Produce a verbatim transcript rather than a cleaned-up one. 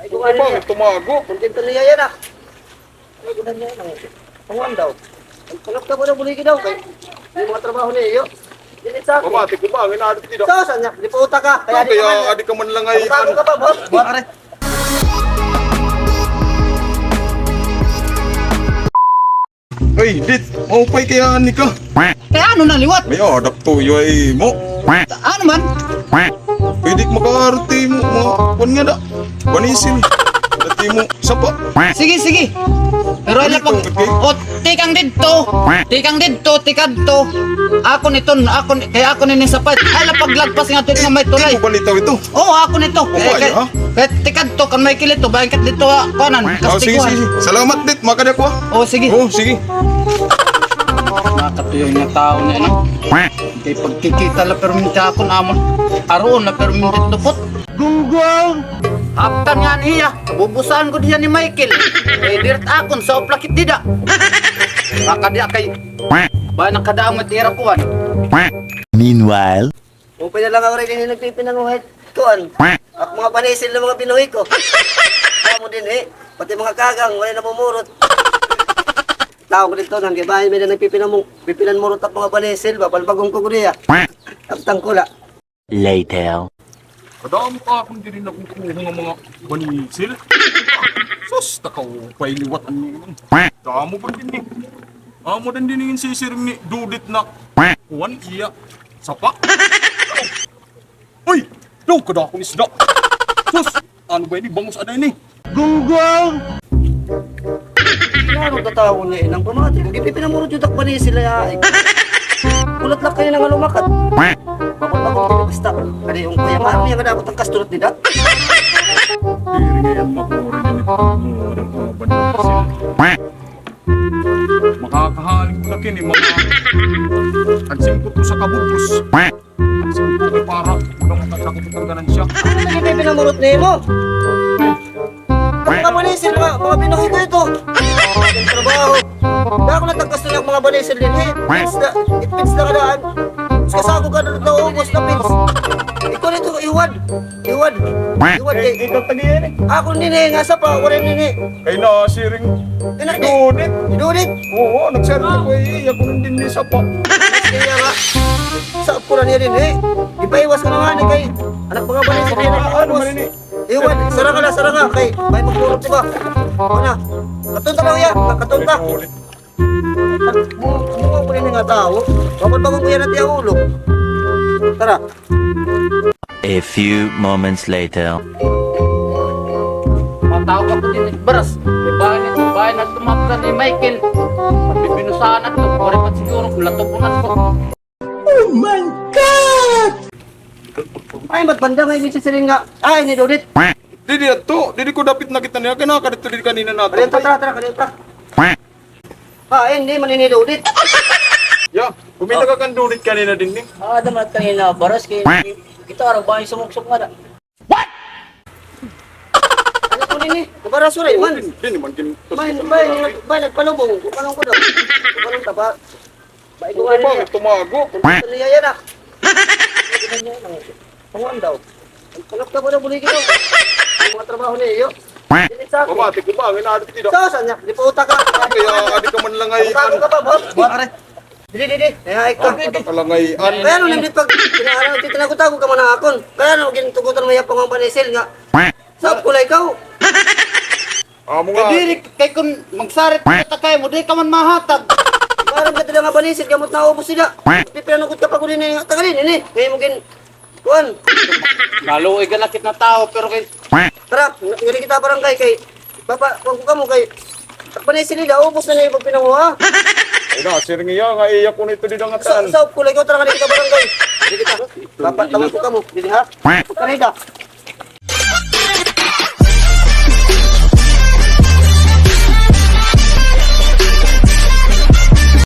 Ay, kung ano niya. Tumago. Kontento niya yan, ah. Ay, kung ano niya, ang, ang daw. Ang panap ka po na buligi daw, kay may mga trabaho niya, iyo. Dili sa akin. Pamati ko ba, ang inaadit dito. So, saan niya? Di po utak ka. Kaya di ka man, adi ka man lang ay, ang bago ano. Ka pa, boss? Buwan ka rin. Ay, Dit, maupay kaya ani ka. Kay ano na liwat? May adak tuyo ay mo. Ano man? Pwede makaarti mo, mga kuwan nga da. Banisil. Dati mo, sapa. Sige, sige. Pero ala pag, o, tikang didto. Tikang didto, tikadto. Ako nito, ako ni, kay ako ni sapa. Ala paglagpas nga to nga may tulay. Di mo balitaw ito? Oo, ako nito. O, eh, kay, ha? Kay tikadto, kan may kilito, bangkat dito, ha, kuanan, oh, sige, kastiguan. Sige, sige. Salamat, Dit. Makada ko, ha? O, sige. O, sige. Nakatuyo nga tawo niya, no? Kay pagkikita la perminti akon amon. Aroon la perminti lupot. Gunggong! Haptan nga niya, bubusan ko diyan ni Michael. Eh, dirt akon sa uplakit dida. Baka diya kay, ba nakadamot ira kuwan. Meanwhile. Upay na lang ako rin, hindi nagpipinanguhit. Kuan, ak mga banisil na mga binuhi ko. Amo din, eh. Pati mga kagang, wala namumurot. Tao ko dito, nang gibahin, may na nagpipinamung-, pipinanmurot ak mga banisil, papalbagon ko ko niya. Abtang ko la. Later. Kadamo ka akong diri nakukuha nga mga banisil. Sus, nakaupay liwat ang ninong. Damo ba din, eh. Amo din din yung sisiring ni Dudit na kuwan, iya. Sapa? Uy! Daw, kadakon isda. Sus! Ano ba ini? Bangus ada ini. Gunggong! Ano tatawo niya inang pamati? Kung ipinamurot yung takba niya sila ya, ay. Kulat lang kayo nang lumakat. Bakit ba kung pinipista? Kani yung kuya, maano niya kadakot ang kasturot nila? Diri ngayon makuri din ito. Mura ng mga banisil. Makakahaling ko na kini, mga tagsingkot ko sa kabubos. Tagsingkot ko para wala mo tatakot ang ganansya. Ano na yung pinamurot niya mo? Ang mga banisil, mga, mga binuhi ko ito. Ang trabaho. Dako na tagkas na yung mga banisil din, eh. Pins na, pins na kadaan. Mas kasago ka na ito, ubos na pins. Ikaw nito, iwan. Iwan. Iwan kay ikaw tagiyan, eh. Ako nini, nga sapa, wala nini. Kay na, siring. Ina, ni Dudit. Ni Dudit. Oo, nagserve ko, eh. Ako nang din ni sapa. Kaya nga. Sa ako na niya din, eh. Ipaiwas ka na nga, ni kay. Anak mga balik sa kanya. Ano man ini? Iwan, sarang ka na, sarang ka. Kay, may magpurot, di ba? Ano? Katunta lang yan, katunta. Bunga ko ini nga tawo. Dapat bago ko yan at iya ulo. Tara. A few moments later. Matawag ako din ni Baras. May bahay na, bahay na tumapos ni Michael. Pagbibinusahan na ito. Pwede pa siguro kung latupunan ko. Oh my God! Ay, ba't banda nga yung sisiring nga? Ay, ni Dudit. Didi ato, didi ko dapit nakita niya. Kaya nakadito didi kanina nato. Kadito, tara, tara, kadito. Ah, hindi man ini Dudit. Ya, kumita ka kan Dudit kanina din, eh. Ah, ada man kanina, Baras, kay kita arang bahay sumuksok nga da. What? Ano po din, eh? Baras, wala man. Hindi naman din. Bay, bay, bay, nagpalubong. Kupanong ko daw. Kupanong taba. Ba, ito ba, tumago. Ito niya yan, ah. Ito niya yan, ah. Panguan daw. Ang kalap ka ba na buligi daw? Ang mga trabaho niya, iyo. Dili sa akin. Pamati ko ba? Ang inaadit dito. So, saan niya? Di po utak ka. Kaya, adi ka man lang ay, ang bago ka pa, boss. Buwan ka rin. Dili, dili. Kaya, ikaw. Ang kalangay-an. Kaya, ano, hindi pag, kaya, ano, titinago-tago ka man na akon. Kaya, ano, gintugutan mo yung pangambanisil nga. Sa pula ikaw. Amo nga. Kadiri, kay kun magsarit ka kay mo, di ka man mahatag. Parang ka dila nga banisil, gamot na ubos sila. Di pinanugot ka pa ko din eh, tagalin, ini. Kaya mo gin-, kuwan. Naluoy ka nakit na tao, pero kay tara, ngiri kita barangay kay, papa, kuwan ko kamo kay, banisil nila, ubos na niya yung pagpinanguha. Ay na, sir, nga iya, nga iya ko nito di nga sa, tan. Sa pula ikaw, tara, ngiri kita barangay. Ngiri kita. Papa, tawag ko kamo, dili ha? Karida.